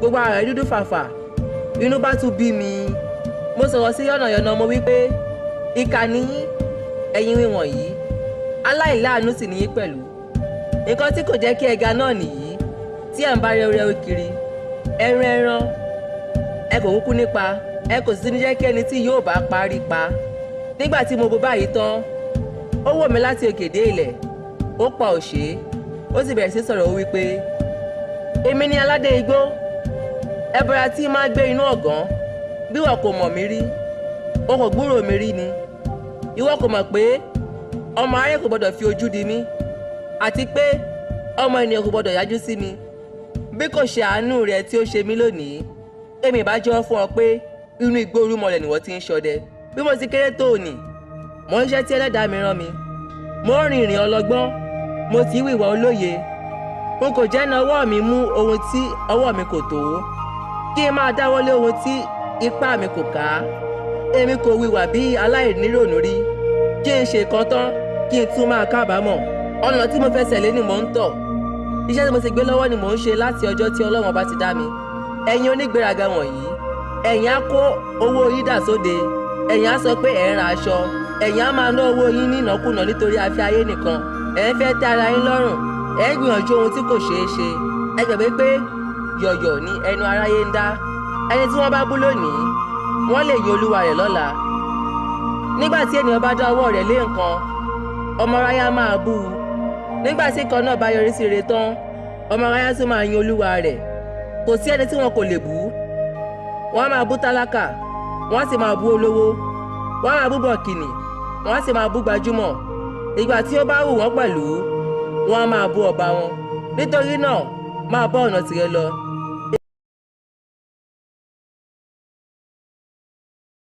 Gbogbo ara rẹ̀ dúdú fàfà. Inú bá tún bí mi. Mo sọ̀rọ̀ sí yànnàyànnà, mo wí pé, ìkà nìyí, ẹ̀yin wíwọ̀nyí, aláìláàánú sì nìyí pẹ̀lú. Nǹkan tí kò jẹ́ kí ẹ ga náà nìyí tí ẹ̀ ń bá rẹ́wúrẹ́wú kiri. Ẹran ẹran ẹ kò kúkú nípa, ẹ kò sì ní jẹ́ kí ẹni tí yóò bá parí pa. Nígbà tí mo bo báyìí tán, ó wò mí láti òkè dé ilẹ̀, ó pa òṣè, ó sì bẹ̀rẹ̀ sí sọ̀rọ̀. Ó wí pé, èmi ni aládé igbó, ẹbọra tí máa gbé inú ọ̀gán. Bí wọn kò mọ̀ mí rí, o kò gbúròó mi rí ni. Ìwọ kò mọ̀ pé ọmọ aráyé kò gbọdọ̀ fi ojú di mí, àti pé ọmọ ènìyàn kò gbọdọ̀ yájú sí mi. Bí kò ṣe àánú rẹ tí ó ṣe mí lónìí, èmi ìbá jẹ́wọ́ fún ọ pé inú igbó orúmọlẹ̀ ni wọ́n ti ń ṣọdẹ. Bí mo ti kéré tó òní, mo ń ṣiṣẹ́ tí ẹlẹ́dàá mi rán mi. Mo ń rin ìrìn ọlọ́gbọ́n, mo ti wíwà olóye. N kò jẹ́ na ọwọ́ mi mú ohun tí ọwọ́ mi kò tó, kí n máa dáwọ́lé ohun tí ipá mi kò ká. Èmi kò wíwà bí aláìníròònú rí, kí n ṣe kan tán kí n tún máa kábàámọ̀. Ọ̀nà tí mo fẹsẹ̀ lé ni mò ń tọ̀. Iṣẹ́ tí mo ti gbé lọ́wọ́ ni mò ń ṣe láti ọjọ́ tí Ọlọ́run bá ti dá mi. Ẹ̀yin onígbéraga wọ̀nyí, ẹ̀yin á kó owó yín dà sóde, ẹ̀yin á sọ pé ẹ̀ ń ra aṣọ, ẹ̀yin á máa ná owó yín ní ìnákúnà nítorí afẹ́ ayé nìkan. Ẹ̀ ń fẹ́ tẹ́ ara yín lọ́rùn, ẹ̀ ń gbìyànjú ohun tí kò ṣeé ṣe. Ẹ gbàgbé pé yọ̀yọ̀ ni ẹnu aráyé ń dá. Ẹni tí wọ́n bá bú lónìí, wọ́n lè yin olúwa rẹ̀ lọ́la. Nígbà tí ènìyàn bá dá ọwọ́ rẹ̀ lé nǹkan, ọmọ aráyé á máa bú u. Nígbà tí nǹkan náà bá yọrí sí ire tán, ọmọ aráyé tún máa yin olúwa rẹ̀. Kò sí ẹni tí wọn kò lè bú. Wọ́n á máa bú tálákà, wọ́n á sì máa bú olówó, wọ́n á máa bú bọ̀kìnì, wọ́n á sì máa bú gbajúmọ̀. Ìgbà tí ó bá wù wọ́n pẹ̀lú, wọ́n á máa bú ọba wọn. Nítorí náà, máa bá ọ̀nà tìrẹ lọ.